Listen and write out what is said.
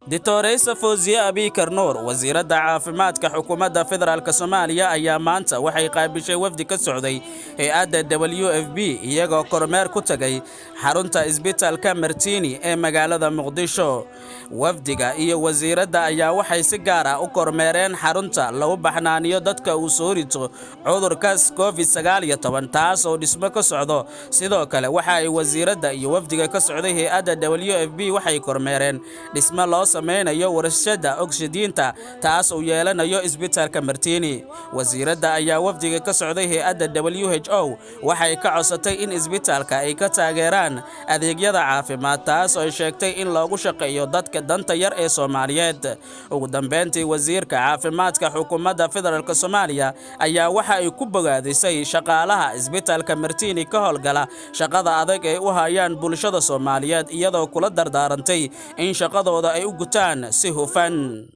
Doctoraysa Fawziye Abiikar Nuur, wasiiradda caafimaadka xukuumadda federaalk Soomaaliya, ayaa maanta waxay qaabishay wafdi ka socday hay-adda WFP, iyagoo kormeer ku tagay xarunta isbitaalka Martini ee magaalada Muqdisho. Wafdiga iyo wasiiradda ayaa waxay si gaar ah u kormeereen xarunta lagu baxnaaniyo dadka uu soo rito cudurka COVID-19, taas oo dhismo ka socdo. Sidoo kale waxa ay wasiiradda iyo wafdiga ka socday hay-adda WFP waxay kormeereen dhismo loo sameynayo warshada oksijiinta, taas uu yeelanayo isbitaalka Martini. Wasiiradda ayaa wafdiga ka socday hay-adda WHO waxay ka codsatay in isbitaalka ay ka taageeraan adeegyada caafimaad, taas oo ay sheegtay in loogu shaqeeyo dadka danta yar ee Soomaaliyeed. Ugu dambeyntii, wasiirka caafimaadka xukuumadda federaalk Soomaaliya ayaa waxa ay ku bogaadisay shaqaalaha isbitaalka Martini ka howlgala shaqada adag ay u hayaan bulshada Soomaaliyeed, iyadoo kula dardaarantay in shaqadooda ay u gutaan si hufan.